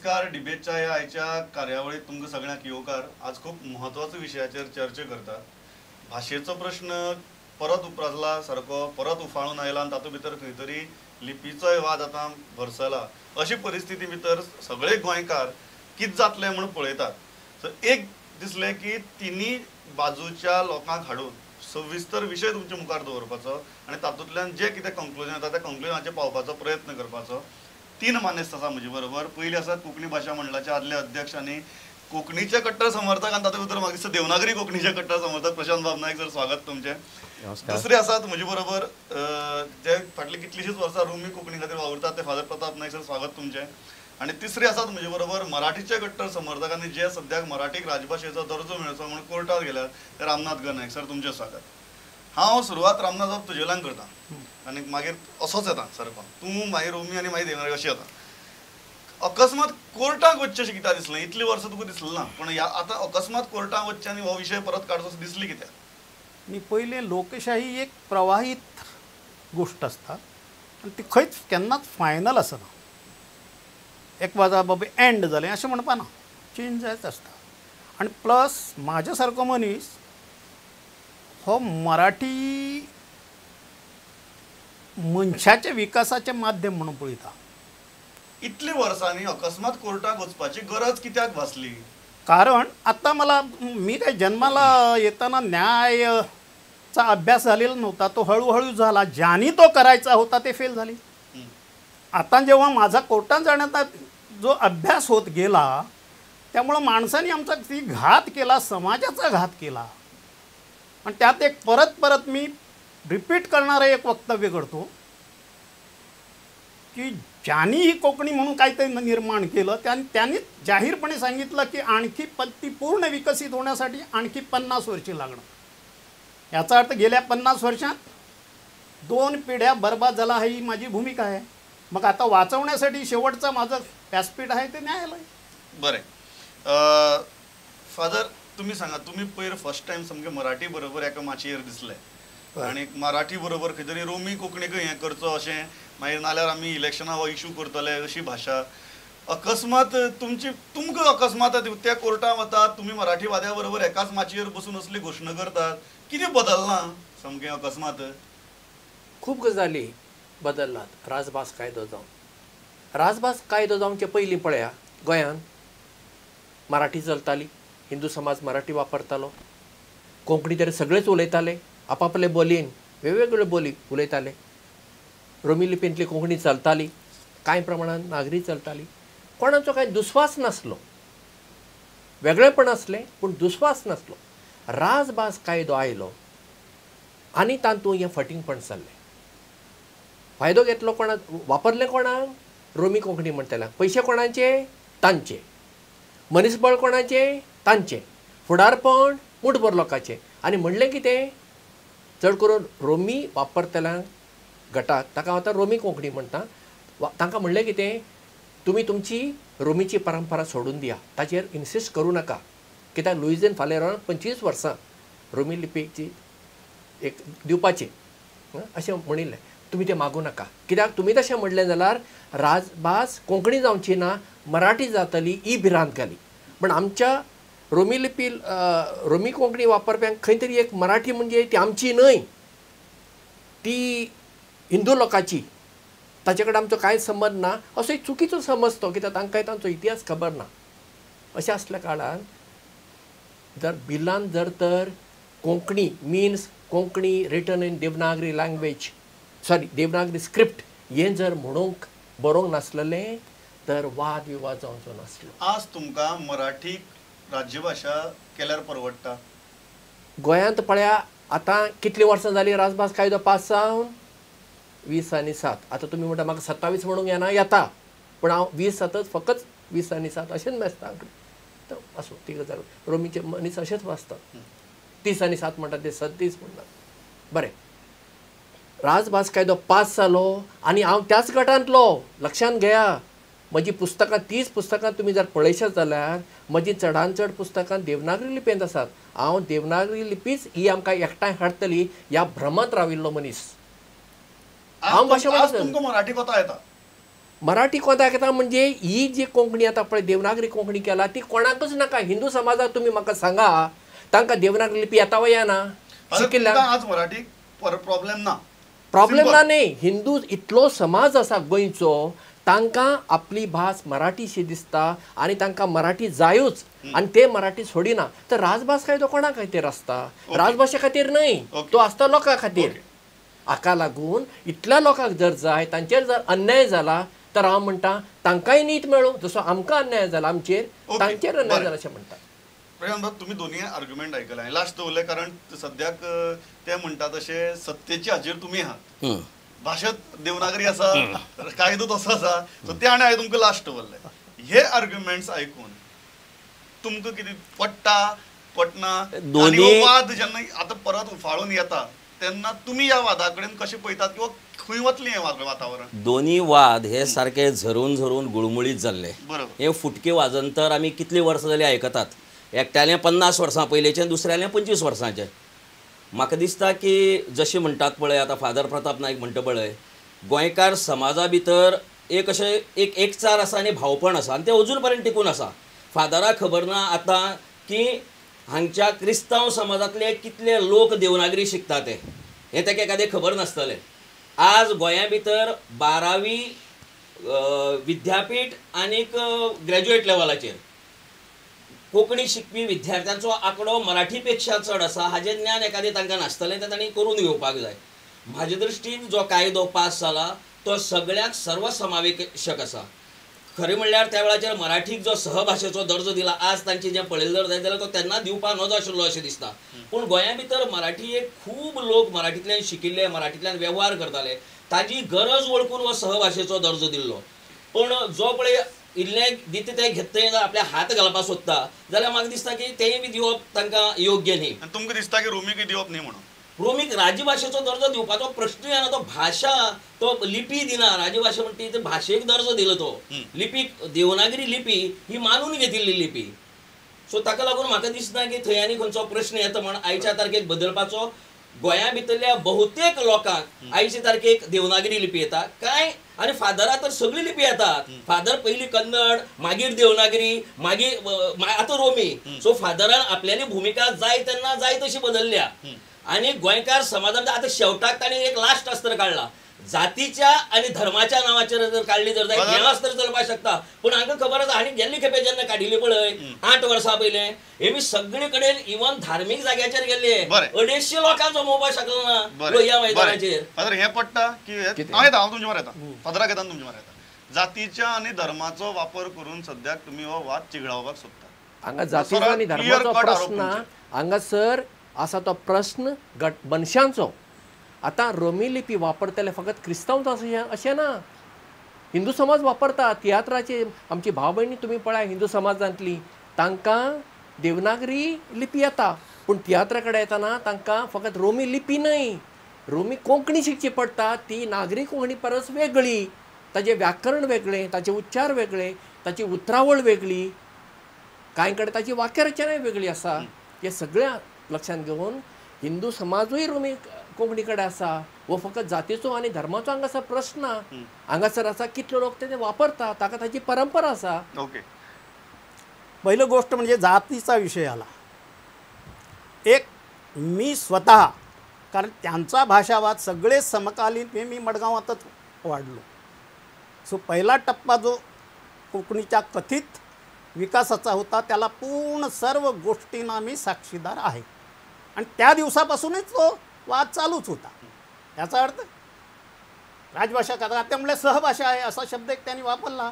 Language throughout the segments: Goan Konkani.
नमस्कार. डिबेटच्या ह्या आयच्या कार्यावळीत तुमकां सगळ्यांक येवकार. आज खूब म्हत्वाचो विशयाचेर चर्चा करतात. भाशेचो प्रश्न परत उप्रासला सारको, परत उफाळून आयला आनी तातूंत भितर खंय तरी लिपीचोय वाद आतां भरसला. अशी परिस्थिती भितर सगळे गोंयकार कितें जातलें म्हूण पळयतात. सो एक दिसलें की तिन्ही बाजूच्या लोकांक हाडून सविस्तर विशय तुमच्या मुखार दवरपाचो आनी तातूंतल्यान जे कितें कंक्लुजन येता त्या कंक्लुजनाचेर पावपाचो प्रयत्न करपाचो. तीन मानेस्त आसा म्हजे बरोबर. पयली आसा कोंकणी भाशा मंडळाचे आदले अध्यक्ष आनी कोंकणीचे कट्टर समर्थक आनी तातूंत भितर म्हाका दिसता देवनागरी कोंकणीचे कट्टर समर्थक प्रशांत बाब नायक सर, स्वागत तुमचें. दुसरे आसात म्हजे बरोबर जे फाटलीं कितलींशींच वर्सां रोमी कोंकणी खातीर वावुरतात ते फादर प्रताप नायक सर, स्वागत तुमचें. आनी तिसरे आसात म्हजे बरोबर मराठीचे कट्टर समर्थक आनी जे सद्याक मराठीक राजभाशेचो दर्जो मेळचो म्हणून कोर्टात गेल्यात ते रामनाथ ग नायक सर, तुमचें स्वागत. हांव सुरवात रामनाथ बाब तुजेल्यान करता आनी मागीर असोच येता सारको, तूं मागीर रोमी आनी मागीर देवनागरी अशी येता. अकस्मात कोर्टाक वचचें अशें कित्याक दिसलें? इतलीं वर्सां तुका दिसलें ना, पूण ह्या आतां अकस्मात कोर्टाक वचचें आनी हो विशय परत काडचो असो दिसलें कित्याक? न्ही, पयलें लोकशाही एक प्रवाहीत गोश्ट आसता आनी ती खंयच केन्नाच फायनल आसना. एक वाजा बाबा एंड जालें अशें म्हणपा ना, चेंज जायत आसता. आनी प्लस म्हाज्या सारको मनीस हो मराठी मनशाच्या विकासाचें माध्यम म्हणून पळयता. इतले वर्सांनी अकस्मात कोर्टाक वचपाची गरज कित्याक भासली? कारण आतां मला मी काय जन्माला येताना न्यायचा अभ्यास झालेला नव्हता, तो हळूहळू झाला. ज्यांनी तो करायचा होता ते फेल झाले. आता जेव्हा माझा कोर्टात जाण्याचा जो अभ्यास होत गेला त्यामुळं माणसांनी आमचा ती घात केला, समाजाचा घात केला. आणि त्यात एक परत परत मी रिपीट करणारं एक वक्तव्य करतो की ज्यांनी ही कोकणी म्हणून काहीतरी निर्माण केलं त्यांनी जाहीरपणे सांगितलं की आणखी ती पूर्ण विकसित होण्यासाठी आणखी 50 वर्षे लागणार. याचा अर्थ गेल्या 50 वर्षात 2 पिढ्या बर्बाद झाला, ही माझी भूमिका आहे. मग आता वाचवण्यासाठी शेवटचा माझं व्यासपीठ आहे ते न्यायालय. बरें फादर, तुम्ही सांगा, तुम्ही पयर फर्स्ट टायम सामकें मराठी बरोबर एका माचयेर दिसले आनी मराठी बरोबर खंय तरी रोमी कोंकणीकय हें करचो अशें, मागीर नाल्यार आमी इलेक्शनां हो इशू करतले अशी भाशा. अकस्मात तुमची तुमकां अकस्मात त्या कोर्टान वतात, तुमी मराठीवाद्या बरोबर एकाच माचयेर बसून असली घोशणा करतात, कितें बदलना सामकें अकस्मात? खूब गजाली बदल्लात राजभास कायदो जावन. राजभास कायदो जावचे पयलीं पळया गोंयांत मराठी चलताली, हिंदू समाज मराठी वापरतालो, कोंकणी तरी सगळेच उलयताले, आपापले बोलयेन वेगवेगळ्यो बोली उलयताले. रोमी लिपींतली कोंकणी चलताली, कांय प्रमाणान नागरी चलताली. कोणाचो कांय दुस्वास नासलो, वेगळेपण आसलें पूण दुस्वास नासलो. राजभास कायदो आयलो आनी तातूंत हें फटींगपण चल्लें. फायदो घेतलो कोणा, वापरलें कोणाक? रोमी कोंकणी म्हणटल्यांक. पयशे कोणाचे? तांचे. मनीसबळ कोणाचें? तांचें. फुडारपण मुठभर लोकांचें. आनी म्हणलें कितें, चड करून रोमी वापरतल्यांक गटाक, ताका हांव आतां रोमी कोंकणी म्हणटा, तांकां म्हणलें कितें, तुमी तुमची रोमीची परंपरा सोडून दिया, ताचेर इन्सिस्ट करूं नाका. कित्याक लुईझीन फालेरोन 25 वर्सां रोमी लिपीची एक दिवपाची अशें म्हणिल्लें, तुमी तें मागूं नाका. कित्याक तुमी तशें म्हणलें जाल्यार राजभास कोंकणी जावची ना, मराठी जातली ही भिरांत घाली. पण आमच्या रोमी लिपी रोमी कोंकणी वापरप्यांक खंय तरी एक मराठी म्हणजे ती आमची न्हय, ती हिंदू लोकांची, ताचे कडेन आमचो कांय संबंद ना असो एक चुकीचो समज तो, कित्याक तांकांय तांचो इतिहास खबर ना. अशें आसल्या कारणान जर बिलान जर तर Konkani means Konkani written in Devanagari language, sorry Devanagari script हें जर म्हणूंक बरोवंक नासलेलें तर वाद विवाद जावचो नासलो. आज तुमकां मराठी राज्यभाशा केल्यार परवडटा? गोंयांत पळया आतां कितलीं वर्सां जालीं राजभास कायदो पास जावन? 20 आनी 7. आतां तुमी म्हणटा म्हाका 27 म्हणूंक येना, येता, पूण हांव 20 जातच फकत 20 आनी 7 अशेंच मेजता आंकडे. तर आसूं ती गजाल, रोमीचे मनीस अशेंच वाचतात, 30 आनी 7 म्हणटात ते 37 म्हणटात. बरें, राजभास कायदो पास जालो आनी हांव त्याच गटांतलो, लक्षांत घेया. म्हजी पुस्तकां 30 पुस्तकां तुमी जर पळयशात जाल्यार म्हजी चडान चड पुस्तकां देवनागरी लिपयेंत आसात. हांव देवनागरी लिपीच ही आमकां एकठांय हाडटली ह्या भ्रमांत राविल्लो मनीस. हांव भाशा मराठी कोता येता, मराठी कोणाक येता म्हणजे ही जी कोंकणी आतां पळय देवनागरी कोंकणी केला ती कोणाकच नाका. हिंदू समाजाक तुमी म्हाका सांगा तांकां देवनागरी लिपी येता वा येना शिकिल्ल्या आज मराठी प्रॉब्लेम ना, प्रॉब्लेम ना न्ही. हिंदू इतलो समाज आसा गोंयचो, तांकां आपली भास मराठीशी दिसता आनी तांकां मराठी जायूच आनी ते मराठी सोडिना. तर राजभास कायदो कोणा खातीर आसता? राजभाशे खातीर न्हय, तो आसता लोकां खातीर. हाका लागून इतल्या लोकांक जर जाय, तांचेर जर अन्याय जाला तर हांव म्हणटा तांकांय नीत मेळूं, जसो आमकां अन्याय जाला आमचेर तांचेर अन्याय जाला अशें म्हणटा. प्रशांत बाब, तुमी दोनूय आर्ग्युमेंट आयकले, लास्ट दवरले कारण सद्याक ते म्हणटा तशें सत्तेची हाजेर तुमी आहात, भाशेत देवनागरी आसा, कायदो तसो आसा, सो ते आनी हांवें तुमकां लास्ट दवरले. हे आर्ग्युमेंट्स आयकून तुमकां कितें पट्टा पटना? दोनूय वाद जेन्ना आतां परत उफाळून येता तेन्ना तुमी ह्या वादा कडेन कशें पळयतात किंवा खंय वतलें हें वातावरण? दोनूय वाद हे सारके झरून झरून गुळमुळीत जाल्ले. हे फुटके वाजंतर आमी कितलीं वर्सां जालीं आयकतात. एकट्यालें 50 वर्सां पयलींचें, दुसऱ्यालें 25 वर्सांचें. म्हाका दिसता की जशें म्हणटात पळय आतां फादर प्रताप नायक म्हणटा पळय, गोंयकार समाजा भितर एक अशें एक एकचार आसा आनी भावपण आसा आनी तें अजून पर्यंत टिकून आसा. फादराक खबर ना आतां की हांगच्या क्रिस्तांव समाजांतले कितले लोक देवनागरी शिकता ते, हें ताका एखादें खबर नासतलें. आज गोंया भितर 12वी विद्यापीठ आनीक ग्रॅज्युएट लेवलाचेर कोंकणी शिकपी विद्यार्थ्यांचो आंकडो मराठी पेक्षा चड आसा. हाजें ज्ञान एखादें तांकां नासतलें तें तांणी करून घेवपाक जाय. म्हाजे दृश्टीन जो कायदो पास जाला तो सगळ्यांक सर्वसमावेशक आसा. खरें म्हणल्यार त्या वेळाचेर मराठीक जो सहभाशेचो दर्जो दिला, आज तांची जें पळयलें जर जायत जाल्यार तो तेन्ना दिवपाक नजो आशिल्लो अशें दिसता. पूण गोंया भितर मराठी एक खूब लोक मराठींतल्यान शिकिल्ले, मराठींतल्यान वेव्हार करताले, ताजी गरज वळखून हो सहभाशेचो दर्जो दिल्लो. पूण जो पळय इल्लें दिता तें घेता आपल्या हात घालपाक सोदता जाल्यार म्हाका दिसता की तेंय बी दिवप तांकां योग्य न्ही. तुमकां दिसता की रोमीक दिवप न्ही म्हणून? रोमीक राजभाशेचो दर्जो दिवपाचो प्रश्नूय येना. तो भाशा तो लिपी दिना, राजभाशा म्हणटा ती भाशेक दर्जो दिलो तो लिपीक, देवनागरी लिपी ही मानून घेतिल्ली लिपी. सो ताका लागून म्हाका दिसना की थंय आनी खंयचो प्रश्न येता म्हण आयच्या तारखेक बदलपाचो. गोंया भितरल्या बहुतेक लोकांक आयचे तारखेक देवनागरी लिपी येता काय, आनी फादरा तर सगळी लिपी येतात. फादर पयलीं कन्नड, मागीर देवनागरी, मागीर आतां रोमी. सो फादरान आपल्याली भुमिका जाय तेन्ना जाय तशी बदलल्या आनी गोंयकार समाजान आतां शेवटाक ताणें एक लास्ट अस्त्र काडला, जातीच्या आनी धर्माच्या नांवाचेर जर काडली जर जायत हें अस्त्र चलपाक शकता. पूण हांकां खबर आसा, आनी गेल्ले खेपे जेन्ना काडिल्ली पळय 8 वर्सां पयलें, हे मी सगळे कडेन इवन धार्मीक जाग्याचेर गेल्ले 250 लोकांक जमोवपाक शकलो ना लोहिया मैदानाचेर. फादर हें पडटा की हांव येता, हांव तुमचे मरे येता, फादराक येता तुमचे मरे येता. जातीच्या आनी धर्माचो वापर करून सद्याक तुमी हो वाद चिघळावपाक सोदता. हांगा जातीचो आनी धर्माचो प्रस्न हांगासर आसा तो प्रस्न मनशांचो. आतां रोमी लिपी वापरतले फकत क्रिस्तांवच अशें ना, हिंदू समाज वापरता. तियात्राचे आमची भाव भयणी तुमी पळय हिंदू समाजांतली, तांकां देवनागरी लिपी येता, पूण तियात्रा कडेन येतना तांकां फकत रोमी लिपी न्हय, रोमी कोंकणी शिकची पडटा. ती नागरी कोंकणी परस वेगळी, ताजें व्याकरण वेगळें, ताचे उच्चार वेगळे, ताची उतरावळ वेगळी, कांय कडेन ताची वाक्यरचनाय वेगळी आसा. हें सगळें लक्षांत घेवन हिंदू समाजूय रोमी कोंकणी कडेन आसा. हो फकत जातीचो आनी धर्माचो हांगासर प्रस्न ना, हांगासर आसा कितले लोक ते वापरता, ताका ताची परंपरा आसा. ओके, पहिली गोष्ट म्हणजे जातीचा विषय आला. एक मी स्वतः, कारण त्यांचा भाषावाद सगळे समकालीन, मी मडगावातच वाढलो. सो पहिला टप्पा जो कोकणीच्या कथित विकासाचा होता त्याला पूर्ण सर्व गोष्टींना मी साक्षीदार आहे आणि त्या दिवसापासूनच तो वाद चालूच होता. याचा अर्थ राजभाषा का त्यामुळे सहभाषा आहे असा शब्द एक त्यांनी वापरला.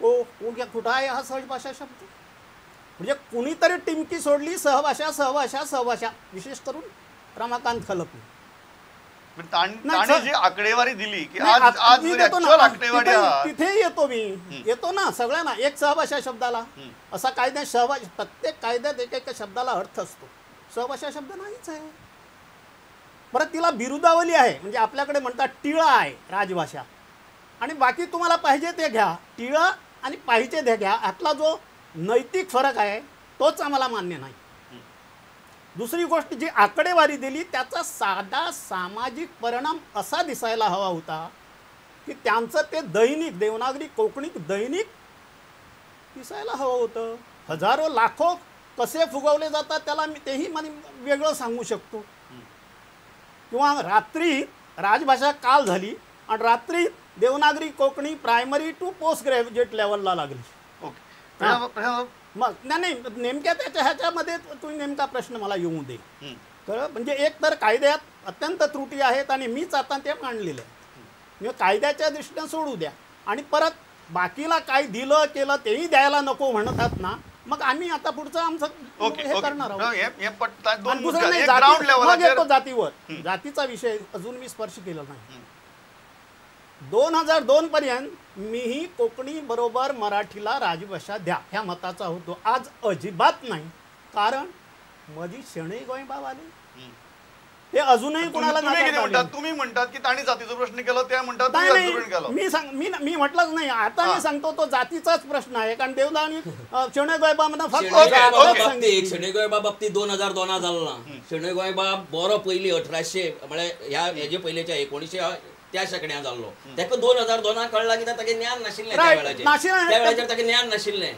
कुठं आहे हा सहभाषा शब्द? म्हणजे कुणीतरी टिमकी सोडली सहभाषा सहभाषा सहभाषा, विशेष करून रमाकांत खलप. जी आकडेवारी दिली की आज आज तिथे येतो मी, येतो ना सगळ्यांना एक सहभाषा शब्दाला असा कायद्यात सहभाषा, प्रत्येक कायद्यात एक एका शब्दाला अर्थ असतो. सहभाषा शब्द नाहीच आहे. परत तिला बिरुदावली आहे, म्हणजे आपल्याकडे म्हणतात टिळा आहे राजभाषा आणि बाकी तुम्हाला पाहिजे ते घ्या. टिळा आणि पाहिजे ते घ्या यातला जो नैतिक फरक आहे तोच आम्हाला मान्य नाही. दुसरी गोष्ट जी आकडेवारी दिली त्याचा साधा सामाजिक परिणाम असा दिसायला हवा होता की त्यांचं ते दैनिक देवनागरी कोकणीत दैनिक दिसायला हवं होतं. हजारो लाखो कसे फुगवले जातात त्याला मी तेही मला वेगळं सांगू शकतो. किंवा रात्री राजभाषा काल झाली आणि रात्री Devanagari Konkani primary to post graduate लेवलला लागली. ओके, मग नाही नेमक्या त्याच्या ह्याच्यामध्ये तुम्ही नेमका प्रश्न मला येऊ दे. तर म्हणजे एक तर कायद्यात अत्यंत त्रुटी आहेत आणि मीच आता ते मांडलेले आहे, म्हणजे कायद्याच्या दृष्टीनं सोडू द्या आणि परत बाकीला काय दिलं केलं तेही द्यायला नको म्हणतात ना, मग आम्ही आता पुढचं आमचं हे करणार आहोत. मग येतो जातीवर, जातीचा विषय अजून मी स्पर्श केला नाही. 2002 पर्यंत मीही कोकणी बरोबर मराठीला राजभाषा द्या ह्या मताचा होतो, आज अजिबात नाही. कारण मधी शणै गोंयबाब आले, ते अजूनही कोणाला तुम्ही म्हणतात की ताणी जातीचा प्रश्न केला, ते म्हणतात मी मी म्हटलंच नाही. आता मी सांगतो तो जातीचाच प्रश्न आहे, कारण देवदानी शणै गोंयबाबांना फक्त शणै गोंयबाब बाबतीत 2002 जालो ना. शणै गोंयबाब बरो पयलीं 1800 म्हळ्यार ह्या हेजे पयलींच्या 1900 त्या शेकड्या जाल्लो, ताका 2002 कळला कित्याक ताका ज्ञान नाशिल्लें त्या वेळाचेर, त्या वेळाचेर ताका ज्ञान नाशिल्लें,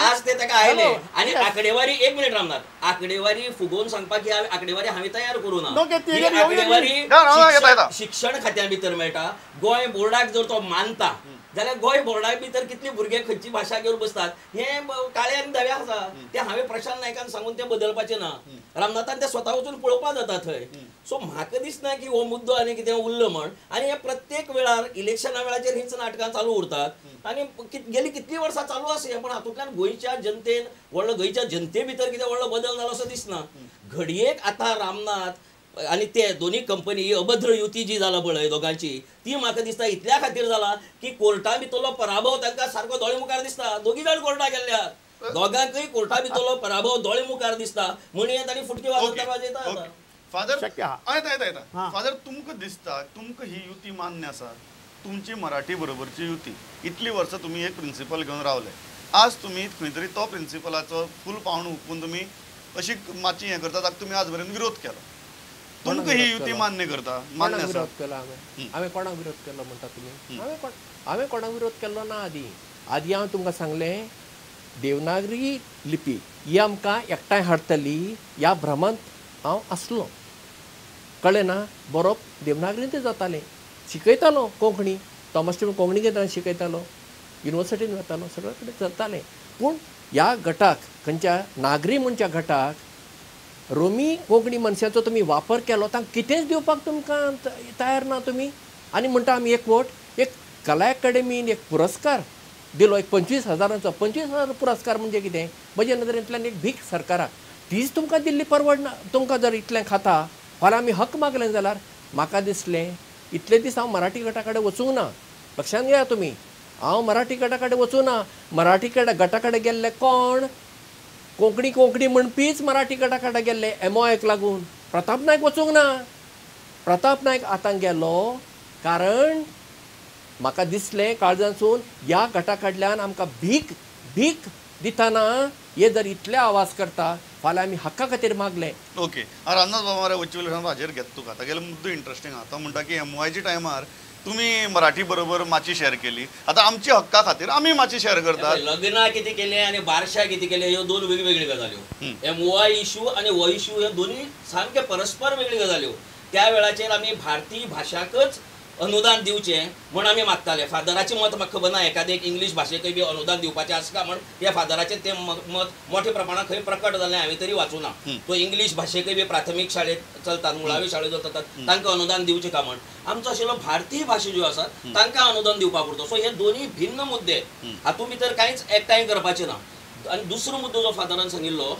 आज ते ताका आयलें. आनी आंकडेवारी, एक मिनिट रामनाथ, आंकडेवारी फुगोवन सांगपाक ही आंकडेवारी हांवें तयार करूं ना. ही आंकडेवारी शिक्षण खात्या भितर मेळटा. गोंय बोर्डाक जर तो मानता जाल्यार गोंय बोर्डा भितर कितली भुरगे खंयची भाशा घेवन बसतात हें काळे आनी धवे आसा, तें हांवें प्रशांत नायकान सांगून तें बदलपाचें ना. रामनाथान तें स्वता वचून पळोवपा जाता थंय. सो म्हाका दिसना की हो मुद्दो आनी कितें उरलो म्हण. आनी हे प्रत्येक वेळार इलेक्शना वेळाचेर हीच नाटकां चालू उरतात आनी गेली कितलीं वर्सां चालू आसा हें, पण हातूंतल्यान गोंयच्या जनतेन व्हडलो, गोंयच्या जनते भितर कितें व्हडलो बदल जालो असो दिसना. घडयेक आतां रामनाथ आनी ते दोन्ही कंपनी ही अभद्र युती जी जाला पळय दोगांची, ती म्हाका दिसता इतल्या खातीर जाला की कोर्टा भितरलो पराभव तांकां सारको दोळे मुखार दिसता. दोगी जाण कोर्टा गेल्ल्या, दोगांकय कोर्टा भितरलो पराभव दोळे मुखार दिसता म्हणून तांणी फुटकी वाजयता वाजयता. फादर येता फादर, तुमकां दिसता तुमकां ही युती मान्य आसा? तुमची मराठी बरोबरची युती, इतली वर्सां तुमी एक प्रिंसिपल घेवन रावले, आज तुमी खंय तरी तो प्रिंसिपलाचो फूल पावण हुपून तुमी अशी मातशी हें करता, ताका तुमी आज मेरेन विरोध केलो. तुमकां ही युती मान्य करता? मान्य विरोध केलो हांवें? हांवें कोणाक विरोध केलो म्हणटा तुमी? हांवें कोणाक विरोध केलो ना. आदीं आदीं हांवें तुमकां सांगलें देवनागरी लिपी ही आमकां एकठांय हाडटली ह्या भ्रमांत हांव आसलो, कळ्ळें ना. बरोवप देवनागरींतच जातालें, शिकयतालो कोंकणी, थॉमस टिबन कोंकणी घेतना शिकयतालो, युनिवर्सिटीन वतालो, सगळे कडेन चलतालें. पूण ह्या गटाक, खंयच्या नागरी म्हणच्या गटाक रोमी कोंकणी मनशाचो तुमी वापर केलो, तांकां कितेंच दिवपाक तुमकां तयार ना तुमी. आनी म्हणटा आमी एकवट, एक कला अकाडेमीन एक पुरस्कार दिलो, एक 25,000चो. 25,000 पुरस्कार म्हणजे कितें? म्हजे नदरेंतल्यान एक भीक सरकाराक, तीच तुमकां दिल्ली परवडना. तुमकां जर इतलें खाता, फाल्यां आमी हक मागलें जाल्यार म्हाका दिसलें इतले दीस हांव मराठी गटा कडेन वचूंक ना, लक्षांत घेया तुमी, हांव मराठी गटा कडेन वचूंक ना. मराठी गटा कडेन गेल्ले कोण? कोंकणी कोंकणी म्हणपीच मराठी गटा कडेन गेल्ले एमओएक लागून. प्रताप नायक वचूंक ना. प्रताप नायक आतां गेलो कारण म्हाका दिसलें काळजांतसून ह्या गटा कडल्यान आमकां भीक भीक दितना हे जर इतले आवाज करता, फाल्यां आमी हक्का खातीर मागलें. ओके, रामनाथ बाबा मरे वच्चे वयल्यान हाजेर घेता तुका, तागेलो मुद्दो इंट्रस्टींग आहा. तो म्हणटा की एमओआयच्या टायमार तुमी मराठी बरोबर माची शेअर केली, आतां आमच्या हक्का खातीर आमी माची शेअर करतात. लग्नां कितें केलें आनी बारशा कितें केलें ह्यो दोन वेगवेगळ्यो गजाल्यो. एमओआय इशू आनी हो इशू ह्यो दोनूय सामके परस्पर वेगळ्यो गजाल्यो. त्या वेळाचेर आमी भारतीय भाशाकच अनुदान दिवचें म्हण आमी मागताले. फादराचें मत म्हाका खबर ना, एखादें एक इंग्लीश भाशेकय बी अनुदान दिवपाचें आसता म्हण त्या फादराचें तें मत मोठ्या प्रमाणात खंय प्रकट जालें हांवें तरी वाचूं ना. तो इंग्लीश भाशेकय बी प्राथमीक शाळेंत चलतात, मुळावी शाळेंत चलतात, तांकां अनुदान दिवचें का म्हण. आमचो आशिल्लो भारतीय भाशे ज्यो आसात तांकां अनुदान दिवपा पुरतो. सो हे दोनूय भिन्न मुद्दे, हातूंत भितर कांयच एकठांय करपाचें ना. आनी दुसरो मुद्दो जो फादरान सांगिल्लो